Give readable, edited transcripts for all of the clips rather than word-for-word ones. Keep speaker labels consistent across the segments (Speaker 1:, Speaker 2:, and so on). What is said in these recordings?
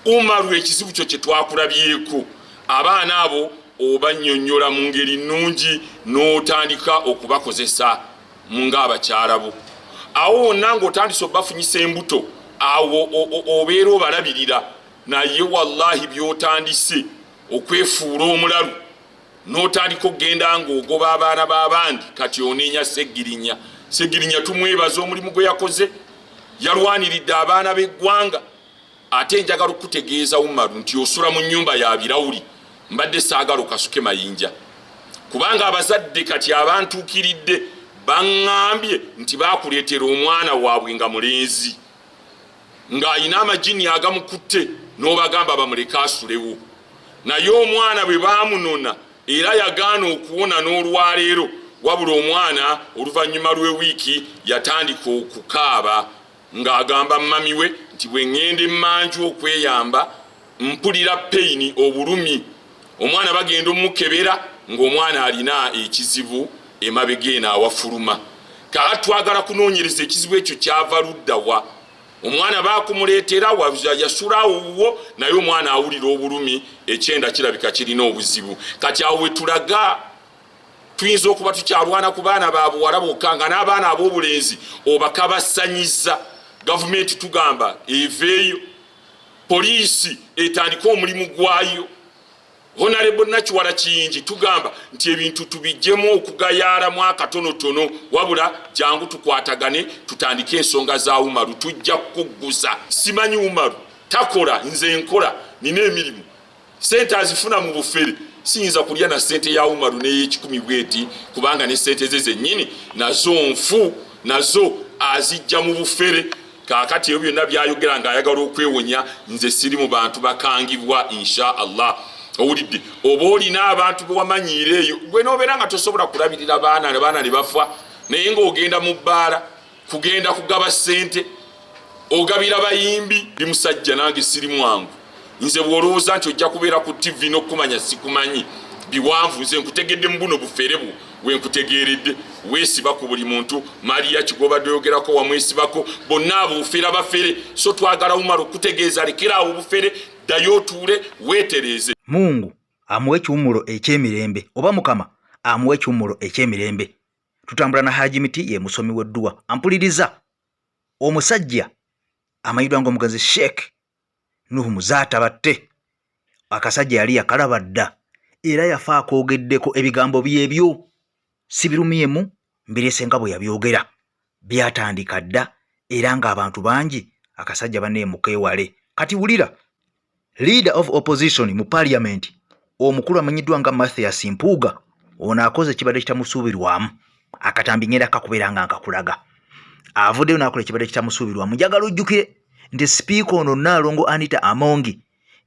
Speaker 1: Umaru, ekizibu kyo kye twakulabyeko, abaana abo obannyonnyola mu ngeri nnungi n'otandika okubakozesa ng'abakyala bo. Awo wonna ng'otandise obafunyisa embuto, awo obeera obalabirira. Naye wallahi by'otandise okwefuula omulalu n'otandika okugenda ng'ogoba abaana b'abandi, kati onenya Segirinya. Segirinya tumwebaza omulimu gwe yakoze, yalwaniridde abaana b'eggwanga. Ate njagala okukutegeeza Umaru nti osula mu nnyumba ya birawuli. Mbadde saagala okasuke mayinja, kubanga abazadde kati abantuukiridde baŋŋambye nti baakuleetera omwana waabwe nga mulenzi ng'alina amajini agamukutte, n'obagamba bamuleke asulewo. Naye omwana bwe baamunona era yagaana okuwona n'olwaleero. Wabula omwana oluvannyuma lw'ewiiki yatandika okukaaba ng'agamba mummy we nti bwe ŋŋenda emmanju okweyamba mpulira pain, obulumi. Omwana bagenda omukebera ng'omwana alina ekizibu emabega eno awafuluma. Kaka twagala kunoonyereza ekizibu ekyo kyava luddawa. Omwana baakumuleetera, yasulawo wuwo, naye omwana awulira obulumi, ekyenda kirabika kirina obuzibu. Kati awo wetulaga tuyinza okuba tukyalwana ku baana ba buwala bokka, nga n'abaana ab'obulenzi obakabasanyiza. Gavumenti tugamba eveeyo, poliisi etandike omulimu gwayo. Honorable Nakiwala Kiyingi, tugamba nti ebintu tubijjemu okugayaalamu akatonotono, wabula jangu tukwatagane tutandike ensonga za Umaru. Tujja kukugguza. Simanyi Umaru takola, nze nkola, nina emirimu, sente azifuna mu bufere. Siyinza kulya na sente ya Umaru n'eyekikumi bweti, kubanga ne sente ze zennyini nazo nfu, nazo azijja mu bufere. Kaakati ebyo byonna byayogera ng'ayagala okwewonya, nze siri mu bantu bakangibwa, insha Allah. Owulidde? Oba olina abantu bewamanyiira eyo, gwe nobeera nga tosobola kulabirira baana, baana ne bafa, naye ng'ogenda mu bbaala kugenda kugaba ssente, ogabira bayimbi. Ndi musajja nange siri mwangu. Nze bw'olowooza nti ojja kubeera ku TV n'okumanya sikumanyi biwanvu, nze nkutegedde mu buno bufere bwo wenkutegeeredde. Weesiba ku buli muntu. Mariya kigobadde oyogerako wamwesibako, bonna abo ofera bafere. So twagala Umara okutegeeza, lekeraawo obufere, ddayo otuule weetereeze.
Speaker 2: Mungu amuwe ekiwummulo eky'emirembe, oba Mukama amuwe ekiwummulo eky'emirembe. Tutambula na Haji Miti, ye musomi w'edduwa ampuliriza. Omusajja amanyiddwa ng'omugenzi Sheikh Nuhu Muzaata Batte, akasajja yali yakalaba dda era yafa akoogeddeko. Ebigambo byebyo sibirumyemu, mbirese nga bwe yabyogera. Byatandika dda era ng'abantu bangi akasajja baneemukeewale. Kati wulira leader of opposition mu parliament, omukulu amanyiddwa nga Mathias Mpuuga. Ono akoze ekibadde kitamusuubirwamu. Akatambi ngenda kakubeera nga nkakulaga. Avuddeyo n'akola ekibadde kitamusuubirwamu. Njagala ojjukire nti sipiika ono Nnaalongo Anita Amongi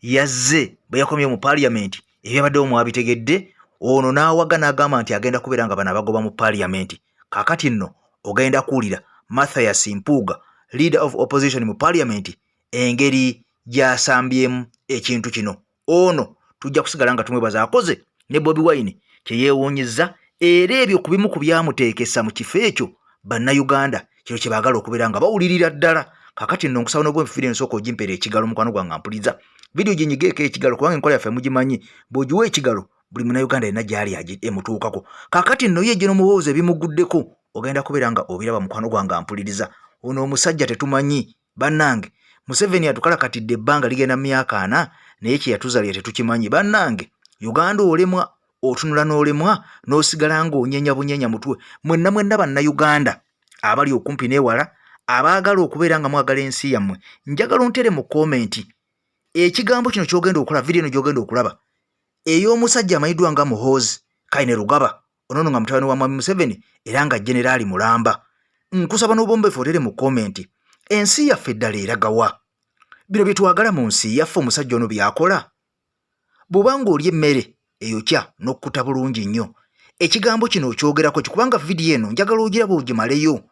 Speaker 2: yazze bwe yakomye mu parliament, ebyabaddewo mwabitegedde. Ono n'awaga n'agamba nti agenda kubeera nga bano abagoba mu parliament. Kaakati nno ogenda kuwulira Mathias Mpuuga, leader of opposition mu parliament, engeri gy'asambyemu ekintu kino. Ono tujja kusigala nga tumwebaza akoze ne Bobi Wine kye yeewuunyizza, era ebyo ku bimu ku byamuteekesa mu kifo ekyo. Bannayuganda kino kye baagala okubeera nga bawulirira ddala. Kakati nno nkusaba n'obwenfiri ensooka ogimpeera ekigalo. Mukwano gwange ampuliza, vidiyo ginyigeeko ekigalo, kubanga enkola yaffe mugimanyi, bw'ogiwa ekigalo buli Munnayuganda yenna gy'ali emutuukako. Kakati nno ye Geno Muhoozi ebimuguddeko ogenda kubeera nga obiraba. Mukwano gwange ampuliriza, ono omusajja tetumanyi. Bannange, Museveni atukalakatidde ebbanga ligenda mu myaka 40, naye kye yatuzalira tetukimanyi. Bannange, Uganda olemwa, otunula n'olemwa n'osigala ng'onyenya bunyenya mutwe. Mwenna mwenna Bannayuganda abali okumpi n'ewala abaagala okubeera nga mwagala ensi yammwe, njagala ontere mu comment ekigambo kino ky'ogenda okulaba, vidiyo eno gy'ogenda okulaba ey'omusajja amanyiddwa nga Muhoozi Kainerugaba, onono nga mutabani wa Mwami Museveni era nga generaali mulamba. Nkusaba n'obwombeefu otere mu comment, ensi yaffe eddala eragawa? Bino bye twagala mu nsi yaffe? Omusajja ono by'akola, bw'oba ng'olya emmere eyokya n'okkuta bulungi nnyo, ekigambo kino okyogerako ki? Kubanga vidiyo eno njagala ogiraba ogimaleyo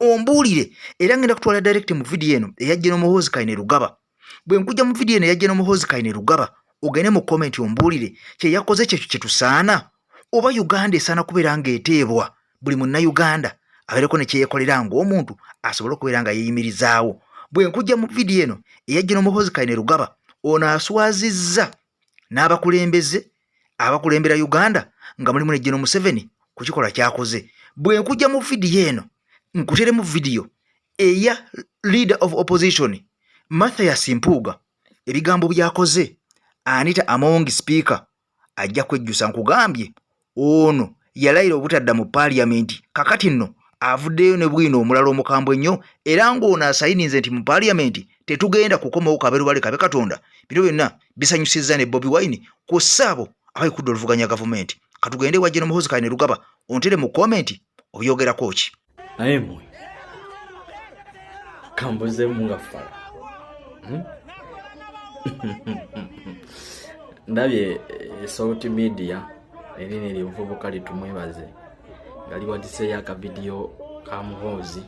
Speaker 2: ombuulire, era ngenda kutwala direct mu vidiyo eno eya General Muhoozi Kainerugaba. Bwe nkujja mu vidiyo eno eya General Muhoozi Kainerugaba, ogende mu comment ombuulire kye yakoze kyekyo kye tusaana, oba Uganda esaana kubeera ng'eteebwa buli Munnayuganda abeereko ne kyeyekolera ng'omuntu asobole okubeera nga yeeyimirizaawo. Bwe nkujja mu vidiyo eno eya General Muhoozi Kainerugaba, Ono aswazizza n'abakulembeze abakulembera Uganda nga mulimu ne General Museveni ku kikolwa ky'akoze. Bwe nkujja mu vidiyo eno, nkuteremu vidiyo eya leader of opposition Mathias Mpuuga, ebigambo by'akoze Anita Among speaker ajja kwejjusa. Nkugambye ono yalayira obutadda mu paaliyamenti, kakati nno avuddeyo ne bwino omulala omukambwe ennyo, era ng'ono asayininze nti mu paaliyamenti tetugenda kukomawo, kabe lubale kabe Katonda. Bino byonna bisanyusizza ne Bobi Wine ku ssaabo abali kudda oluvuganya gavumenti. Katugende ewa General Muhoozi Kainerugaba, ontere mu comment obyogerako ki?
Speaker 3: Naye mmwe kambuzeemu nga fala. Ndabye Salt Media erinnya erivubuka litumwebaze nga liwadiseeyo akavidiyo ka Muhoozi,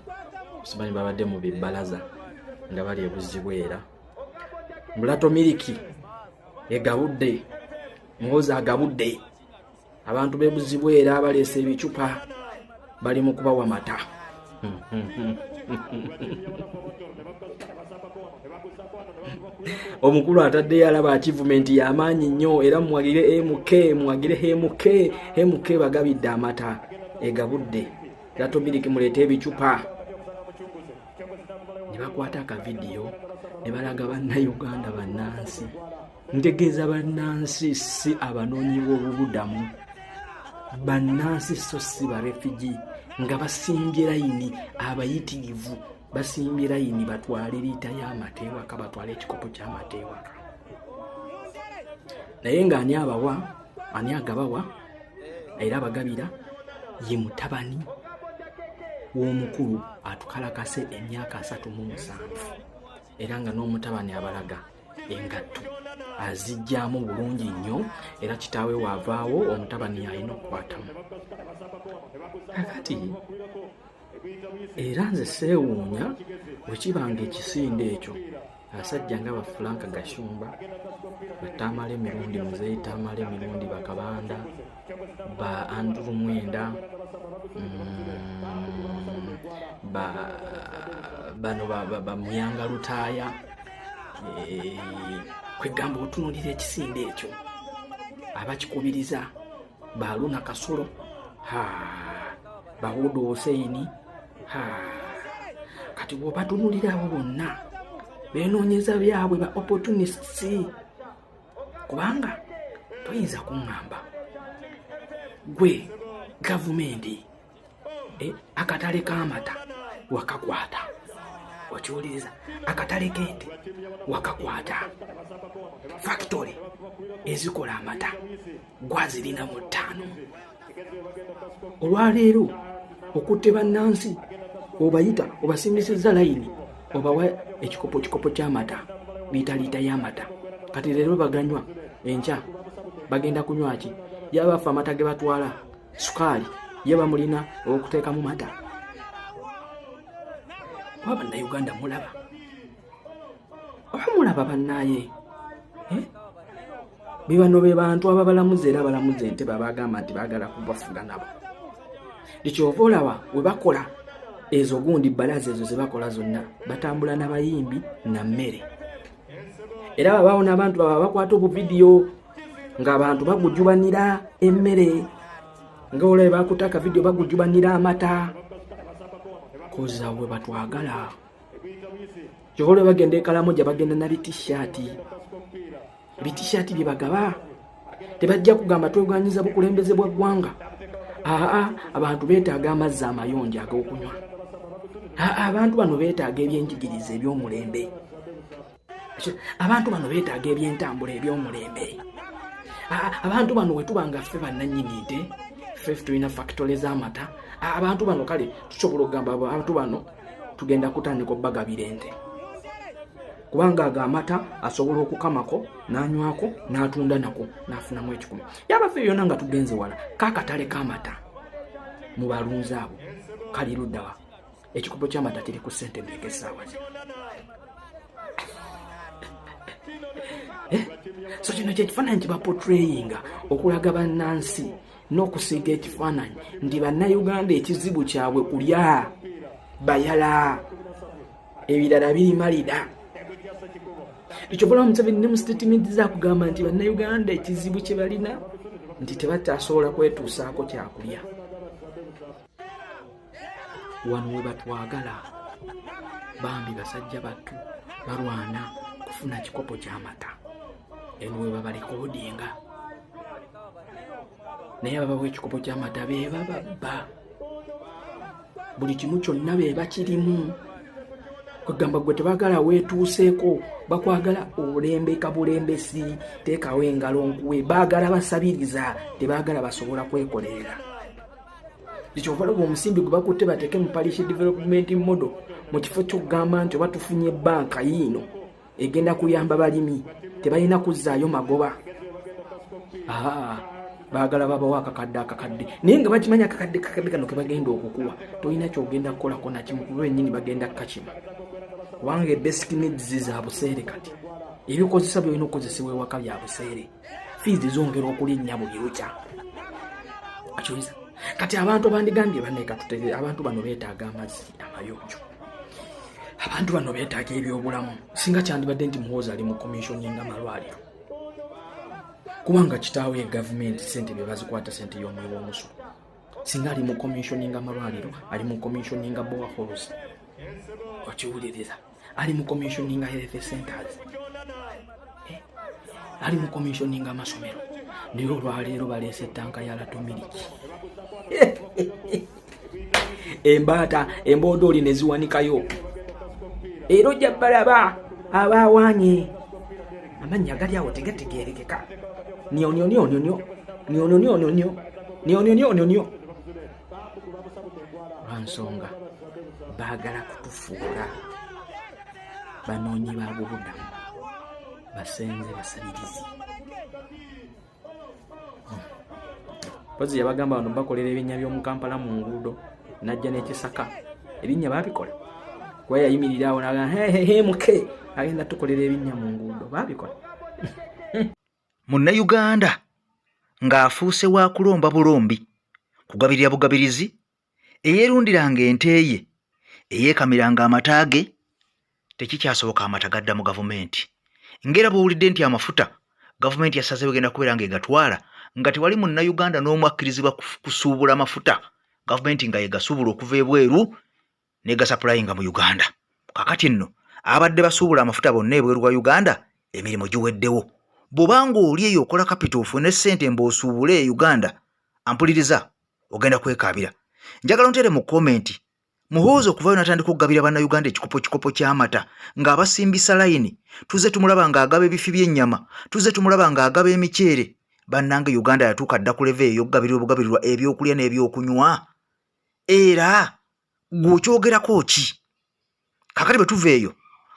Speaker 3: simanyi babadde mu bibbalaza nga bali ebuzibwera mulato miliki egabudde. Muhoozi agabudde abantu b'ebuzibwera, baleese ebicupa, bali mu kubawa mata. Omukulu ataddeyo alaba achievement y'amaanyi nnyo, era muwagire MK, muwagire MK, MK bagabidde amata egabudde lato miliki, muleete ebicupa. Ne bakwata akavidiyo ne balaga Bannayuganda, bannansi, ntegeeza bannansi, si abanoonyi b'obubudamu, bannansi so si barefugee, nga basimbye layini abayitirivu, basimbye layini batwale liita y'amata ewaka, batwale ekikopo ky'amata ewaka. Naye ng'ani abawa? Ani agabawa era abagabira? Ye mutabani w'omukulu atukalakase emyaka 37, era nga n'omutabani abalaga engatto azijjamu bulungi nnyo, era kitaawe waavaawo omutabani alina okukwatamu. Kakati era nze seewuunya bwe kibanga ekisinde ekyo abasajja nga ba Frank Gashumba, batamala emirundi, muzeeyi Tamala emirundi, bakabanda ba Andrew Mwenda, ba bano bamuyanga Lutaaya, kwegamba otunulira ekisinde ekyo abakikubiriza baluna Kasolo, ha Bahudu Huseini, ha kati bw'obatunulira abo bonna benoonyeza byabwe, ba opportunists, kubanga toyinza kuŋŋamba gwe gavumenti akatale k'amata wakakwata, okiwuliriza, akatale k'ente wakakwata, factory ezikola amata gwazirina mu ttaano, olwaleero okutte bannansi obayita obasimbisizza layini obawa ekikopo kikopo ky'amata, liita liita y'amata. Kati leero baganywa, enkya bagenda kunywa ki? Yabaffe amata ge batwala sukaali ye bamulina okuteeka mu mata. Oba Bannayuganda mulaba, oba mulaba bannaaye, eh? Bibano be bantu ababalamuza era abalamuza entebe abagamba nti baagala kubafuga nabo. Likyova olaba we bakola ezo gundi bbalaza ezo ze bakola zonna, batambula n'abayimbi na mmere, era babaawo n'abantu baba bakwata obuvidiyo ng'abantu bagujubanira emmere, nga olabe bakuta akavidiyo bagujubanira amata koza we batwagala. Kyova olwe bagenda ekalamoja bagenda na bitishaati, bitishaati bye bagaba. Tebajja kugamba twegwanyiza bukulembeze bwa ggwanga. Aa, abantu beetaaga amazzi amayonjo ag'okunywa. Aa, abantu bano beetaaga ebyenjigiriza eby'omulembe. Abantu bano beetaaga ebyentambula eby'omulembe. Abantu bano wetuba nga ffe bannannyini nte, ffe tulina factory z'amata, abantu bano kale tusobola okugamba abantu bano tugenda kutandika obbagabira ente, kubanga ago amata asobola okukamako n'anywako n'atunda nako n'afunamu ekikumi. Yabaffe byonna nga tugenze wala, kakatale k'amata mu balunzi abo kali luddawa? Ekikopo ky'amata kiri ku ssente mmeka essaawa zino? Eh? So kino kyekifaananyi kibapotrayinga okulaga bannansi n'okusiiga ekifaananyi nti Bannayuganda ekizibu kyabwe kulya, bayala, ebirala birimalira. Ekyobola Museveni ne mu sitatimenti zakugamba nti bannayuganda ekizibu kye balina nti tebakyasobola kwetuusaako kyakulya. Wano we batwagala bambi basajja battu balwana kufuna kikopo ky'amata, eno we babalikodinga, naye ababawa ekikopo ky'amata be bababba buli kimu kyonna, be bakirimu. Kwegamba gwe tebagala weetuuseeko, bakwagala olembeka bulembesi, teekawo engalo nkuwe. Baagala basabiriza, tebaagala basobola kwekolerera. Ekyova olaba omusimbi gwe bakutte bateeke mu parish development model, mu kifo ky'okugamba nti oba tufunye banka yiino egenda kuyamba balimi, tebalina kuzzaayo magoba. Baagala babawo akakadde akakadde, naye nga bakimanyi akakadde kakadde kano kebagenda okukuwa tolina kyogenda kukolako nakimu, kuba bennyini bagenda kukakima, kubanga basic needs za buseere. Kati ebikozesa byolina okukozesebwa ewaka bya buseere, fees zongera okulinnya buli lukya. Akyuliza kati abantu abandigambye banekatutege, abantu bano beetaaga amazzi amayonjo, abantu bano beetaaga ebyobulamu. Singa kyandibadde nti Muhoozi ali mu commissioninga malwaliro, kubanga kitaawe ye gavumenti, sente bye bazikwata sente y'omuwi w'omusolo. Singa ali mu commissioninga amalwaliro, ali mu commissioninga boreholes, okiwuliriza, ali mu commissioninga health centers, ali mu commissioninga amasomero. Naye olwaleero baleese ettanka ya latomiliki, embaata emboodooli ne ziwanikayo, era ojja balaba abawaanye amannya gali awo tegategeerekeka. Nionionionionio nionionionionio nionionionionio, lwansonga baagala kutufuula banoonyi ba bubudamu, basenze, basabirizi. Mpozi yabagamba bano bakolera ebinnya by'omu Kampala mu nguudo, najja n'ekisaka, ebinnya babikola, kuba yayimirira awo naga hehehe muke agenda tukolera ebinnya mu nguudo, babikola.
Speaker 2: Munnayuganda ng'afuuse wa kulomba bulombi, kugabirira bugabirizi, eyeerundiranga ente ye, eyeekamiranga amata ge, tekikyasoboka. Amata gadda mu gavumenti, ng'era bw'owulidde nti amafuta gavumenti yasazeewo egenda kubeera ng'egatwala, nga tewali munnayuganda n'omu akkirizibwa kusuubula mafuta, gavumenti nga yegasuubula okuva ebweru negasappulayinga mu Uganda. Kakati nno abadde basuubula amafuta bonna ebweru wa Uganda emirimu giweddewo. Bw'obanga oli eyo okola capital ofune ssente mb'osuubule e Uganda, ampuliriza, ogenda kwekaabira. Njagala onteere mu comment, Muhoozi okuvayo n'atandika okugabira bannayuganda ekikopo kikopo ky'amata ng'abasimbisa layini, tuze tumulaba ng'agaba ebifi by'ennyama, tuze tumulaba ng'agaba emiceere. Bannange, Uganda yatuuka dda ku level ey'okugabirira obugabirirwa ebyokulya n'ebyokunywa. Era gwe okyogerako ki? Kakati bwe tuva eyo,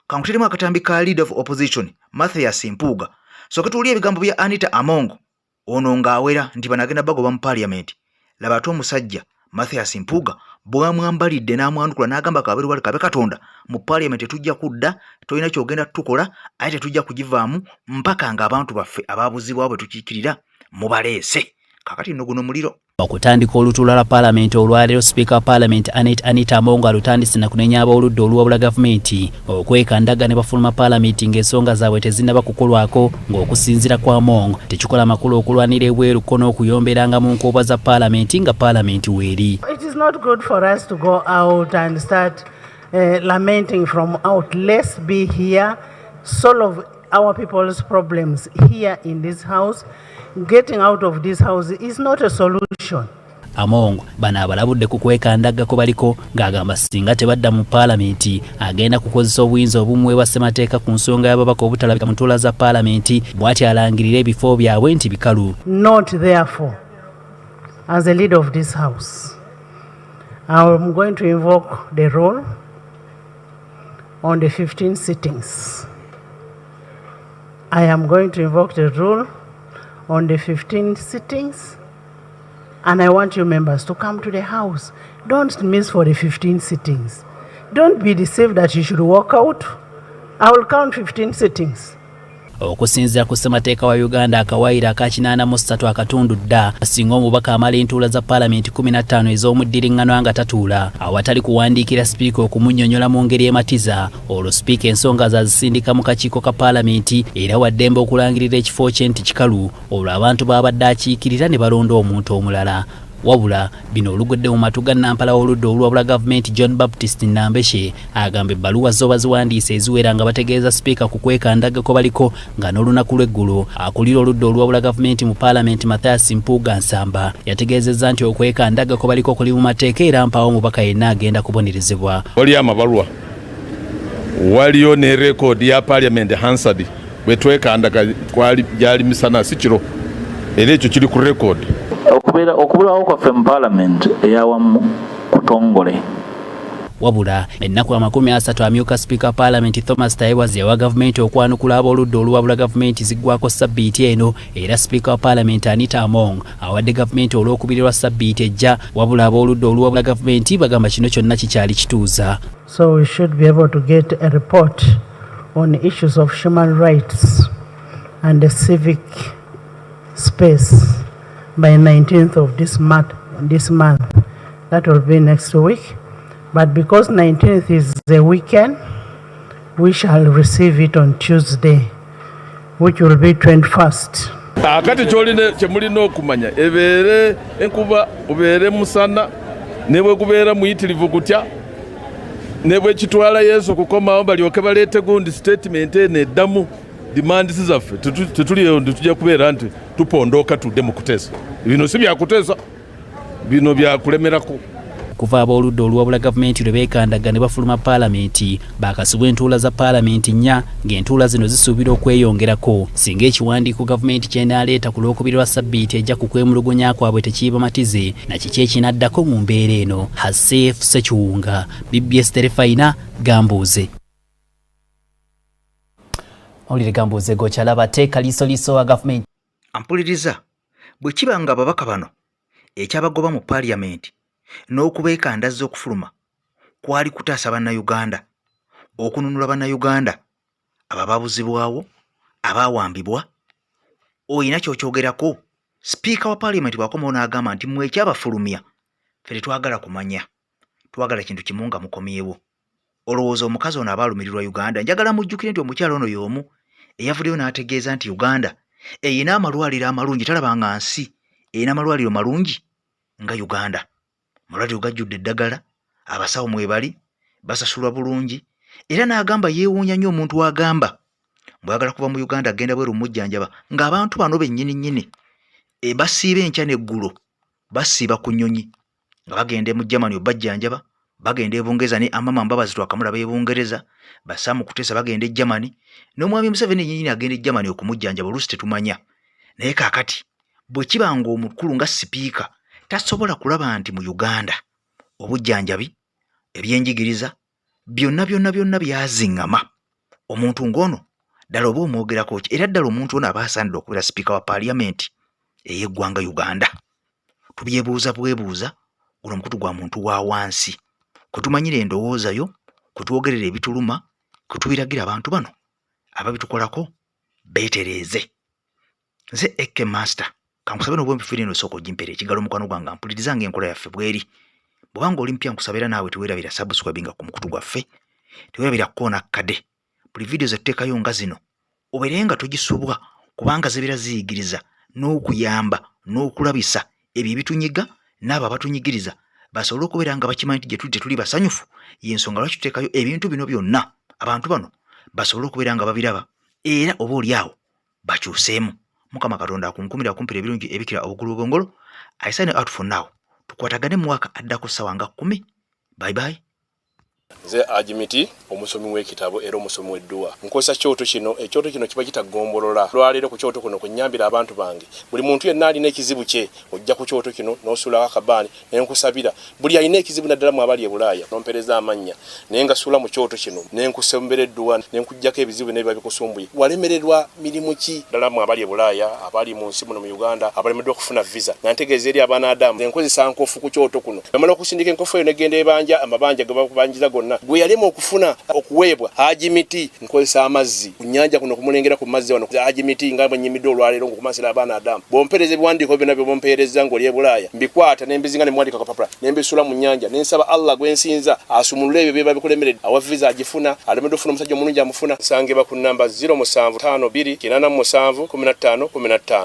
Speaker 2: kankuteremu akatambi ka leader of opposition Mathias Mpuuga, soke tuwulire ebigambo bya Anita Among ono ng'awera nti banagenda bagoba mu parliament. Laba ate omusajja Mathias Mpuuga bw'amwambalidde n'amwanukula n'agamba kabe lwali kabe Katonda, mu parliament tetujja kudda, tolina kyogenda tukola, ate tetujja kugivaamu mpaka ng'abantu baffe ababuzibwawo bwe tukiikirira mubaleese. Kakati nno guno muliro.
Speaker 4: Okutandika olutuula lwa Palamenti olwaleero, Sipiika wa Palamenti Annet Anita Among alutandise na kunenya ab'oludda oluwabula gavumenti okwekandaga ne bafuluma Palamenti ng'ensonga zaabwe tezinnaba kukolwako, ng'okusinziira ku Among tekikola makulu okulwanira ebweru ko n'okuyomberanga mu nkoobwa za Palamenti nga Palamenti weeri.
Speaker 5: It is not good for us to go out and start lamenting from out. Let's be here, solve our people's problems here in this house. Getting out of this house is not a solution.
Speaker 4: Among bano abalabudde ku kwekandagga kwe baliko, ng'agamba singa tebadda mu Paalamenti agenda kukozesa obuyinza obumuweebwa ssemateeka ku nsonga y'ababaka obutalabika mu ntuula za Paalamenti, bw'ati alangirira ebifo byabwe nti bikalu.
Speaker 5: Not therefore, as the leader of this house, I'm going to invoke the rule on the 15 sittings. I am going to invoke the rule on the 15 sittings, and I want you members to come to the house. Don't miss for the 15 sittings. Don't be deceived that you should walk out. I will count 15 sittings.
Speaker 4: Okusinziira ku ssemateeka wa Uganda akawaayiro aka 83 akatundu dda, singa omubaka amala entuula za paalamenti 15 ez'omuddiriŋŋanwa nga tatuula awatali kuwandiikira sipiika okumunnyonnyola mu ngeri ematiza, olwo sipiika ensonga ze azisindika mu kakiiko ka paalamenti era wa ddembe okulangirira ekifo kye nti kikalu, olwo abantu b'abadde akiikirira ne balonda omuntu omulala. Wabula bino olugudde mu matu ga nampala w'oludda oluwabula gavumenti John Baptist Nambeshe agamba ebbaluwa zo baziwandiise eziwera nga bategeeza sipiika ku kwekandaga kwe baliko nga n'olunaku lw'eggulo akulira oludda oluwabula gavumenti mu paalamenti Mathias Mpuuga Nsamba yategeezezza nti okwekandaga kwe baliko kuli mu mateeka era mpaawo omubaka yenna agenda kubonerezebwa.
Speaker 6: Waliyo amabaluwa, waliyo ne record ya parliament Hansard bwe twekandaga kwali gyali misana si kiro, era ekyo kiri ku record.
Speaker 7: Okubeera okubulawo kwaffe mu parliament eyawamu kutongole.
Speaker 4: Wabula ennaku 30 amyuka sipiika wa paalamenti Thomas Tayebwa ze yawa gavumenti okwanukula ab'oludda oluwabula gavumenti ziggwako ssabbiiti eno era sipiika wa paalamenti Anita Among awadde gavumenti olwokubiri lwa ssabbiiti ejja wabula ab'oludda oluwabula gavumenti bagamba kino kyonna kikyali kituuza.
Speaker 5: So we should be able to get a report on issues of human rights and the civic space by 19th of this month. This month. That will be next week. But because 19th is the weekend, we shall receive it on Tuesday, which will be 21st.
Speaker 6: Akati kyolina kyemulina okumanya ebeere enkuba obeere musana ne bwe gubeera muyitirivu gutya ne bwe kitwala Yesu kukomawo balyoke baleete gundi statement eno eddamu demands zaffe tetuliyo tujja kubeera nti tupondooka tudde mu kuteesa. Bino si byakuteesa, bino byakulemerako.
Speaker 4: Okuva ab'oludda oluwabula gavumenti lwe beekandaga ne bafuluma paalamenti baakasibwa entuula za paalamenti nnya ng'entuula zino zisuubira okweyongerako singa ekiwandiiko gavumenti ky'enaaleeta ku lwokubiri lwa ssabbiiti ejja ku kwemulugunya kwabwe tekiibamatize na kiki ekinaddako mu mbeera eno. Hasif Ssekiwunga, BBS Terefayina, Gambuuze. Mawulire Gambuuze gokyalaba ate kaliisoliiso wa gavumenti.
Speaker 2: Ampuliriza, bwe kiba nga ababaka bano ekyabagoba mu paaliyamenti n'okubeekandazza okufuluma kwali kutaasa Bannayuganda, okununula Bannayuganda abo abaabuzibwawo, abaawambibwa, olina ky'okyogerako? Sipiika wa paaliyamenti bw'akomawo n'agamba nti mmwe ekyabafulumya ffe tetwagala kumanya, twagala kintu kimu nga mukomyewo. Olowooza omukazi ono aba alumirirwa Uganda? Njagala mujjukire nti omukyala ono y'omu eyavuddeyo n'ategeeza nti Uganda erina amalwaliro amalungi, talaba nga nsi erina amalwaliro malungi nga Uganda. Amalwaliro gajjudde eddagala, abasawo mwebali, basasulwa bulungi, era n'agamba yeewuunya nnyo omuntu agamba mbwagala kuva mu Uganda agenda bweru mujjanjaba ng'abantu bano bennyini nnyini e, basiiba enkya n'eggulo basiiba ku nnyonyi nga bagenda mu Germany obajjanjaba, bagenda e Bungereza ne Amama Mbabazi twakamulaba e Bungereza, Basaamu Kuteesa bagenda e Germany n'omwami Museveni yennyini agenda e Germany okumujjanjaba oluusi tetumanya. Naye kaakati bwe kiba ng'omukulu nga sipiika tasobola kulaba nti mu Uganda obujjanjabi, ebyenjigiriza byonna byonna byonna byaziŋŋama, omuntu ng'ono ddala oba omwogerako ki? Era ddala omuntu ono aba asaanidde okubeera sipiika wa paaliyamenti ey'eggwanga Uganda? Tubyebuuza bwebuuza. Guno omukutu gwa muntu wa wansi kwe tumanyira endowooza yo, kwe twogerera ebituluma, kwe tubiragira abantu bano ababitukolako beetereeze. Nze AK Master, kankusabe n'obwempi firi eno osooka ogimpera ekigalo mukwano gwange ampuliriza ng'enkola yaffe bweri. Bw'oba ng'oli mupya nkusaba era naawe teweerabira subscribinga ku mukutu gwaffe, teweerabira kukoona kkade buli vidiyo ze tuteekayo nga zino obeere nga togisubwa kubanga zibeera ziyigiriza n'okuyamba n'okulabisa ebyo ebitunyiga n'abo abatunyigiriza basobole okubeera nga bakimanyi nti gye tuli tetuli basanyufu. Y'ensonga lwaki tuteekayo ebintu bino byonna abantu bano basobole okubeera nga babiraba era oba oli awo bakyuseemu. Mukama Katonda akunkumira akumpira ebirungi ebikira obukulu bw'engolo. I sign out for now. Tukwatagane mu mwaka addako ssaawa nga 10. Bye bye.
Speaker 8: Nze Haji Miti, omusomi w'ekitabo era omusomi w'edduwa. Nkozesa kyoto kino. Ekyoto kino kiba kita ggombolola. Olwaleero ku kyoto kuno kwe nnyambira abantu bange. Buli muntu yenna alina ekizibu kye, ojja ku kyoto kino n'osuulako akabaani ne nkusabira. Buli alina ekizibu naddala mmwe abali e Bulaaya, n'ompeereza amannya ne ngasuula mu kyoto kino ne nkusombera edduwa ne nkuggyako ebizibu byonna ebiba bikusumbuye. Walemererwa mirimu ki? Ddala mmwe abali e Bulaaya, abali mu nsi muno mu Uganda abalemeddwa okufuna visa, nga ntegeeza eri abanaadamu, nze nkozesa nkofu ku kyoto kuno. Bwemala okusindika enkofu eyo negenda ebanja, amabanja gebakubanjiza gonna. konna. Gwe yalema okufuna okuweebwa Haji Miti, nkozesa amazzi ku nnyanja kuno kumulengera ku mazzi wano Haji Miti nga bwe nnyimidde olwaleero ng'okumansira abaana Adamu. Bw'ompeereza ebiwandiiko byonna by'oba ompeerezza ng'oli e Bulaaya, mbikwata ne mbizinga ne mbiwandiika ku kapapula ne mbisuula mu nnyanja ne nsaba Allah gwe nsinza asumulule ebyo ebiba bikulemeredde. Awa viza agifuna, alemeddwa okufuna omusajja omulungi amufuna. Nsangibwa ku nnamba 0752 87 15 15.